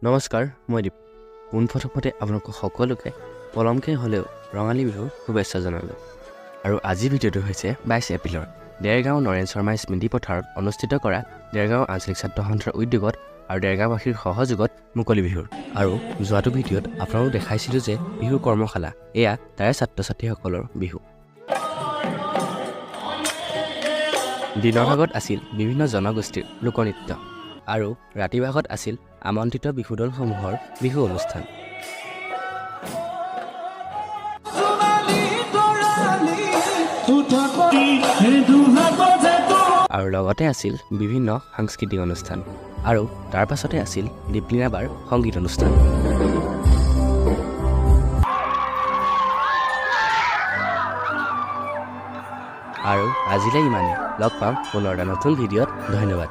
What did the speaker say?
নমস্কাৰ, মই দীপ। পোনপ্ৰথমতে আপোনালোক সকলোকে পলমকৈ হ'লেও ৰঙালী বিহুৰ শুভেচ্ছা জনালোঁ। আৰু আজিৰ ভিডিঅ'টো হৈছে 22 এপ্ৰিলৰ দেৰগাঁও নৰেন শৰ্মা স্মৃতি পথাৰত অনুষ্ঠিত কৰা দেৰগাঁও আঞ্চলিক ছাত্ৰ সন্থাৰ উদ্যোগত আৰু দেৰগাঁওবাসীৰ সহযোগত মুকলি বিহুৰ। আৰু যোৱাটো ভিডিঅ'ত আপোনালোক দেখাইছিলোঁ যে বিহুৰ কৰ্মশালা, এয়া তাৰে ছাত্ৰ ছাত্ৰীসকলৰ বিহু। দিনৰ ভাগত আছিল বিভিন্ন জনগোষ্ঠীৰ লোকনৃত্য আৰু ৰাতিৰ ভাগত আছিল আমন্ত্ৰিত বিহুদলসমূহৰ বিহু অনুষ্ঠান। সোণালী তৰালি উঠা দুহাত যে। আৰু লগতে আছিল বিভিন্ন সাংস্কৃতিক অনুষ্ঠান আৰু তাৰ পাছতে আছিল দীপলিনা বাৰ সংগীত অনুষ্ঠান। আৰু আজিলৈ ইমানেই। লগ পাম পুনৰ এটা নতুন ভিডিঅ'ত। ধন্যবাদ।